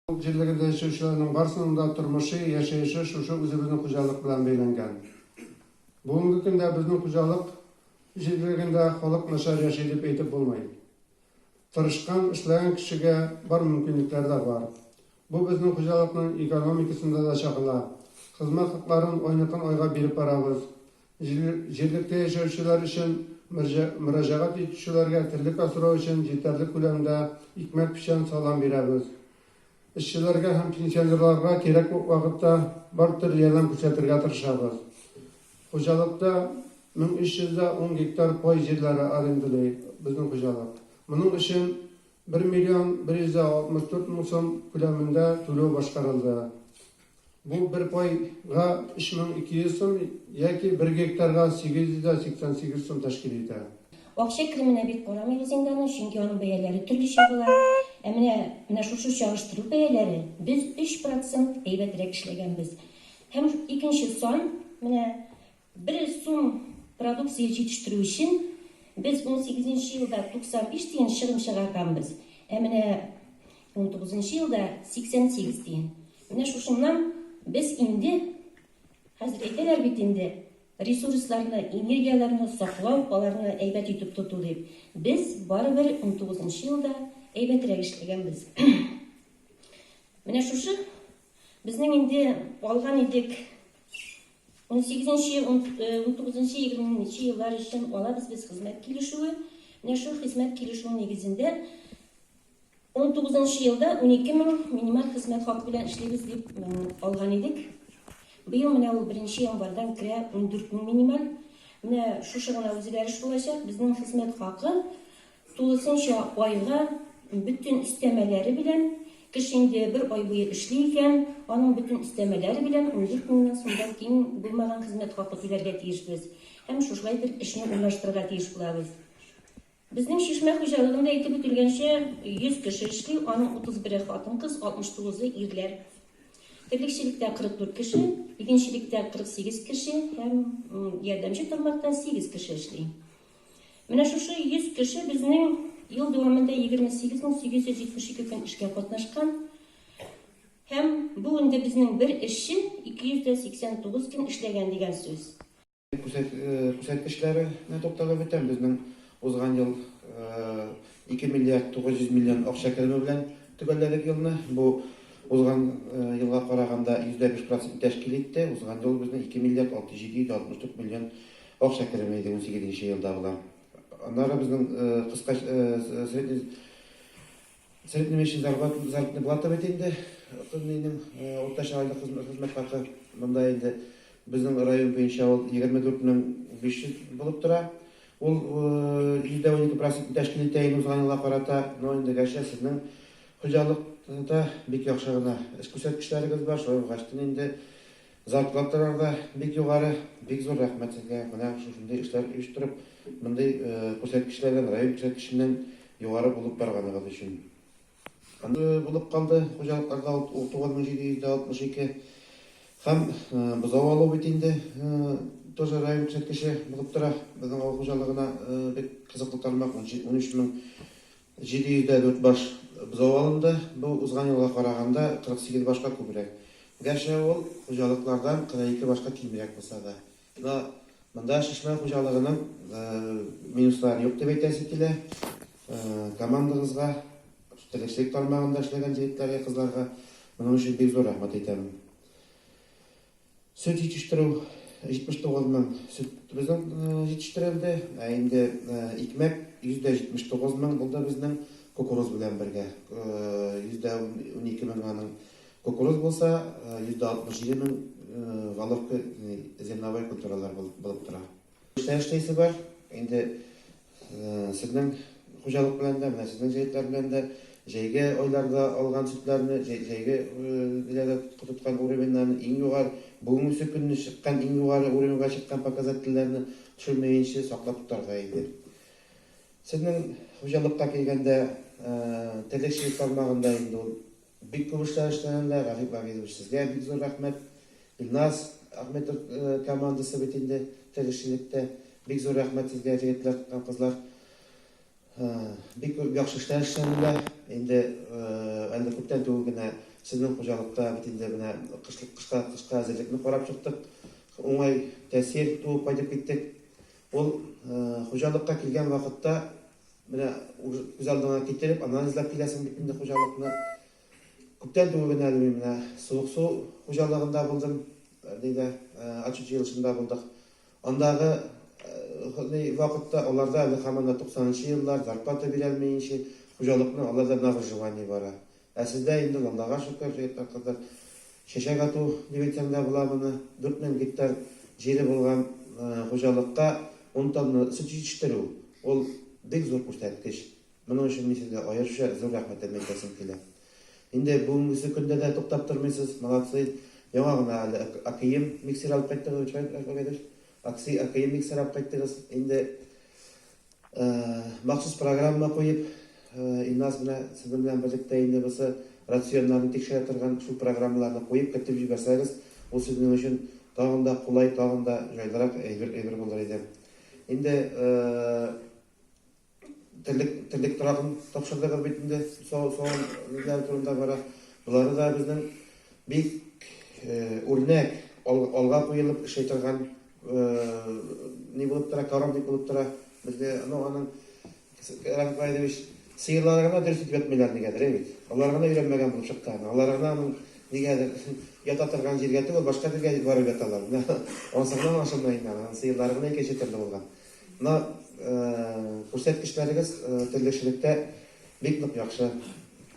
Җирлегендә яшәүчеләрнең барысының да тормышы, яшәеше шушы үзебезнең хуҗалык белән бәйләнгән. Бүгенге көндә безнең хуҗалык җирлегендә халык начар яши дип әйтеп булмый. Тырышкан, эшләгән кешегә бар мөмкинлекләр дә бар. Бу безнең хуҗалыкның экономикасында да чагыла. Хезмәт хакларын айныкын айга биреп барабыз. Җирлектә яшәүчеләр өчен мөрәҗәгать итүчеләргә терлек асрау өчен җитәрлек күләмдә икмәк, печән, салам бирәбез. Эшчеләргә һәм пенсионерларга кирәк вакытта бар төр ярдәм күрсәтергә тырышабыз. Хуҗалыкта 1310 гектар пай җирләре арендалый безнең хуҗалык. Моның өчен 1 миллион 164 мең сум күләмендә түләү башкарылды. Бу бер пайга 3200 сум яки бер гектарга 888 сум тәшкил итә. Акча кеременә бик карамыйбыз инде аны, чөнки аның бәяләре төрлечә була. Ә менә менә шушы чагыштыру бәяләре без 3 процент әйбәтрәк эшләгәнбез. Һәм икенче сан, менә бер сум продукция җитештерү өчен без унсигезенче елда 95 тиен чыгым чыгарганбыз, ә менә унтугызынчы елда 88 тиен. Менә шушыннан без инде, хәзер әйтәләр бит инде, ресурсларны, энергияләрне саклау, аларны әйбәт итеп тоту дип. Без барыбер унтугызынчы елда әйбәтрәк эшләгәнбез. Менә шушы безнең инде алган идек унсигезенче, унтугызынчы, егерменче еллар өчен алабыз без хезмәт килешүе. Менә шул хезмәт килешүе нигезендә унтугызынчы елда 12 мең минималь хезмәт хакы белән эшлибез дип алган идек. Быел менә ул беренче январьдан керә 14 мең минималь. Менә шушы гына үзгәреш булачак. Безнең хезмәт хакы тулысынча айга бөтен өстәмәләре белән, кеше инде бер ай буе эшли икән, аның бөтен өстәмәләре белән 14 меңнән сумдан ким булмаган хезмәт хакы түләргә тиешбез. Һәм шушылай итеп эшне урнаштырырга тиеш булабыз. Безнең Чишмә хуҗалыгында әйтеп үтелгәнчә, 100 кеше эшли, аның 31-е хатын-кыз, 69-ы ирләр. Терлекчелектә 44 кеше, игенчелектә 48 кеше һәм ярдәмче тармакта 8 кеше эшли. Менә шушы 100 кеше безнең ел дәвамында 28872 көн эшкә катнашкан. Һәм бу инде безнең бер эшче 289 көн эшләгән дигән сүз. Күрсәткечләренә тукталып үтәм. Безнең узган ел 2 миллиард 900 миллион акча кереме белән төгәлләдек елны. Бу узган елга караганда 105 процент тәшкил итте. Узган ел безнең 2 миллиард 664 миллион акча кереме иде, 18 елда була. Аннары безнең кыска средний Среднемесячный заработная плата бит инде, көннең уртача айлык хезмәт хакы. Монда инде безнең район буенча ул 24500 булып тора. Ул 112 процентны тәшкил итә инде узган елга карата. Но инде гәрчә сезнең хуҗалыкта бик яхшы гына эш күрсәткечләрегез бар, шулай булгачтын инде Зарплаталар да бик югары. Бик зур рәхмәт сезгә, менә шушындый эшләр оештырып, мондый күрсәткечләрдән, район күрсәткеченнән югары булып барганыгыз өчен. Булып калды хуҗалыкларда 9762. Һәм бозау алу бит инде тоже район күрсәткече булып тора. Безнең авыл хуҗалыгына бик кызыклы тармак, 13704 баш бозау алынды. Бу узган елга караганда 48 башка күбрәк. Гәрчә ул хуҗалыклардан 42 башка кимрәк булса да. Но монда Чишмә хуҗалыгының минуслары юк дип әйтәсе килә. Командагызга, терлекчелек тармагында эшләгән җегетләргә, кызларга моның өчен бик зур рәхмәт әйтәм. Сөт җитештерү 79 мең сөт безнең җитештерелде. Ә инде икмәк 179 мең булды безнең кукуруз белән бергә. 112 мең аның кукуруз булса, 167 мең головка зерновой культуралар булып тора. Эшләр эшлисе бар. Инде сезнең хуҗалык белән дә, менә сезнең җәетләр белән дә җәйге айларда алган сөтләрне, җәйге ниләрдә тоткан уровеньнарны иң югары, бүгенге көнне чыккан иң югары уровеньга чыккан показательләрне төшермәенчә саклап тотарга иде. Сезнең хуҗалыкка килгәндә, терлекчелек тармагында инде ул Бик күп эшләр эшләнелә, Рафик Вагизович, сезгә бик зур рәхмәт. Илназ Ахметов командасы бит инде терлекчелектә. Бик зур рәхмәт сезгә, егетләр һәм кызлар. Бик күп яхшы эшләр эшләнелә. Инде әле күптән түгел генә сезнең хуҗалыкта бит инде менә кышлык кышка кышка әзерлекне карап чыктык. Уңай тәэсир туып кайтып киттек. Ул хуҗалыкка килгән вакытта менә күз алдыңа китереп, анализлап киләсең бит инде хуҗалыкны. Күптән түгел генә әле мин менә Суыксу хуҗалыгында булдым, нидә, отчет җыелышында булдык. Андагы вакытта аларда әле һаман да 90 нчы еллар, зарплата бирәлмиенче, хуҗалыкның аларда на выживание бара. Ә сездә инде, Аллага шөкер, егетләр, кызлар, чәчәк ату дип әйтсәң дә була моны. 4000 гектар җире булган хуҗалыкка ун тонна сөт җитештерү, ул бик зур күрсәткеч. Моның өчен мин сезгә аеруча зур рәхмәтемне әйтәсем килә. Инде бүгенгесе көндә дә туктап тормыйсыз, молодцы. Яңа гына әле АКИМ миксер алып кайттыгыз, Акси АКИМ миксер алып кайттыгыз. Инде махсус программа куеп, Илназ менә сезнең белән берлектә инде бусы рационнарны тикшерә торган шул программаларны куеп кертеп җибәрсәгез, ул сезнең өчен тагын да кулай, тагын да җайлырак әйбер әйбер булыр иде. Инде Терлек, терлек торагын тапшырдыгыз бит инде, савым турында бара. Болары да безнең бик үрнәк, алга куелып эшли торган ни булып тора, коровник булып тора. Безгә, ну, аның Рафик Ваидович, сыерлары гына дөрес итеп ятмыйлар нигәдер, әй бит. Алар гына өйрәнмәгән булып чыкты аны. Алар гына аның нигәдер ята торган җиргә түгел, башка җиргә барып яталар. Менә анысы гына аңлашылмый инде, аның сыерлары гына икенче төрле булган. Менә күрсәткечләрегез терлекчелектә бик нык яхшы.